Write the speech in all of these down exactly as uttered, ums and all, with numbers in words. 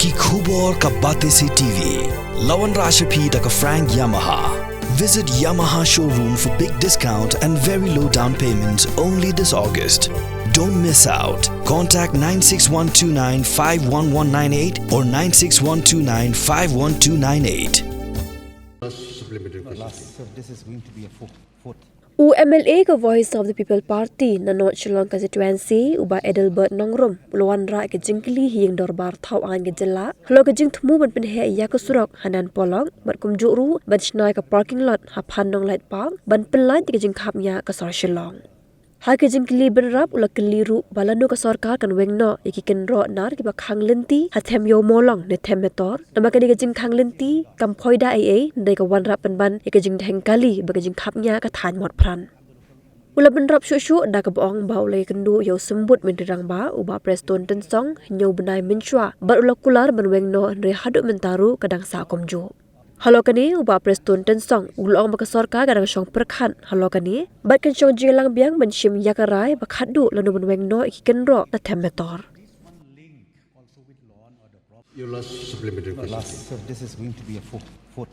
Ki khubor ka Batesi T V. La wanrah sha phi da ka Frank Yamaha. Visit Yamaha showroom for big discount and very low down payments only this August. Don't miss out. Contact nine six one two nine five one one nine eight or nine six one two nine five one two nine eight. Supplementary question. Last, so this is going to be a four, fourth. U M L A ka Voice of the People Party na North Shillong constituency, u Bah Adelbert Nongrum, u la wanrah ka jingkylli ha ïing dorbar thaw aiñ ka jylla halor ka jingthmu ban pynheh ïa ka surok ha Nan Polong bad kumjuh ruh ban shna ïa ka parking lot ha Phan Nonglait Park ban pynlait ïa ka jingkhapngiah ka sor Shillong. Ha ka jingkylli bynrap u la kylli ruh ba lano ka sorkar kan weng noh ïa ki kynroh nar kiba khang lynti ha Them Ïew Mawlong ne Them Metor, namar kane ka jingkhang lynti kam poi da ei ei, hynrei ka wanrah pynban ïa ka jingdheng kali bad ka jingkhapngiah ka thaiñ Motphran. U la bynrap shuh shuh da kaba ong ba u la ïakynduh ïa u Symbud Myntri Rangbah, u Bah Prestone Tynsong, hynñiew bnai mynshuwa bad u la kular ban weng noh, hynrei haduh mynta ruh ka dang sah kumjuh. Halor kane, u Bah Prestone Tynsong u la ong ba ka sorkar ka dang shong pyrkhat halor kane bad kan shong jingïalang biang ban shim ïa ka rai ba khatduh lano ban weng noh ïa ki kynroh na Them Metor. Your last supplementary question. Last, so this is going to be a fourth, fourth.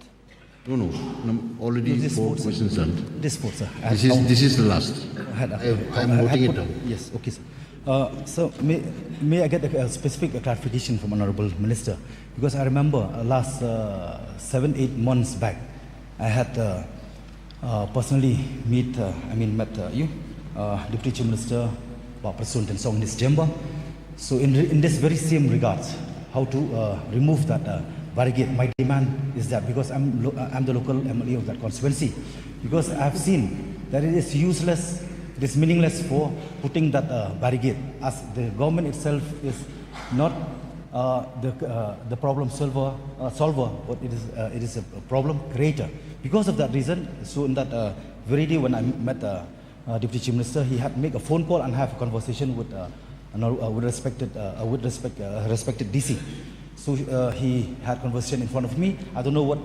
No, no, no, already No, this four fourth, sir. Questions done. This fourth, sir. I This had is, count- this is the last. I had, I have, I am I had noting it put- down. Yes, okay, sir. Uh, so may, may I get a, a specific clarification from Honorable Minister? Because I remember, uh, last, uh, seven, eight months back, I had, uh, uh, personally meet, uh, I mean, met, uh, you, uh, Deputy Chief Minister Bah Prestone Tynsong in his chamber. So in re-, in this very same regards, how to, uh, remove that, uh, barricade. My demand is that because I'm lo-, uh, I'm the local M L A of that constituency, because I've seen that it is useless, it is meaningless for putting that, uh, barricade, as the government itself is not, uh, the, uh, the problem solver, uh, solver, but it is, uh, it is a problem creator. Because of that reason, so in that, uh, very day when I met, uh, uh, Deputy Chief Minister, he had make a phone call and have a conversation with, uh, another, uh, with respected, uh, uh, with respect, uh, respected D C. So, uh, he had conversation in front of me. I don't know what,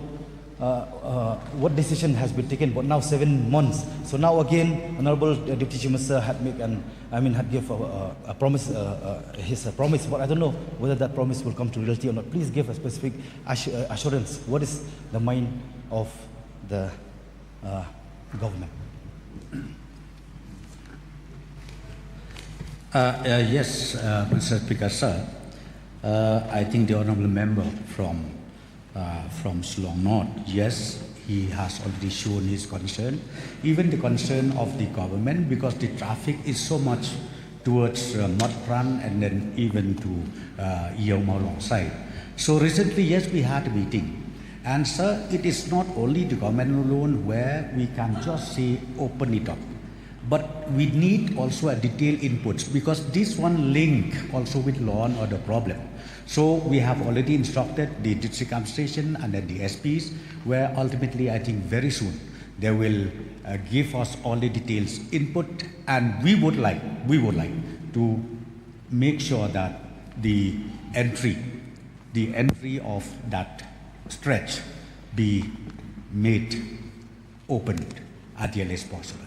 uh, uh, what decision has been taken, but now seven months. So now again, Honorable, uh, Deputy Chief Minister had make an, I mean, had give a, a, a promise, uh, uh, his, uh, promise, but I don't know whether that promise will come to reality or not. Please give a specific assu-, uh, assurance. What is the mind of the, uh, government? Uh, uh, yes, uh, Mister Speaker, sir. Uh, I think the honorable member from, uh, from Shillong North, yes, he has already shown his concern, even the concern of the government, because the traffic is so much towards, uh, Motphran and then even to, uh, Ïew Mawlong side. So recently, yes, we had a meeting. And sir, it is not only the government alone where we can just say open it up. But we need also a detailed inputs, because this one link also with law and order problem. So we have already instructed the district administration and then the S Ps, where ultimately I think very soon they will, uh, give us all the details input, and we would like, we would like to make sure that the entry, the entry of that stretch be made open at the earliest possible.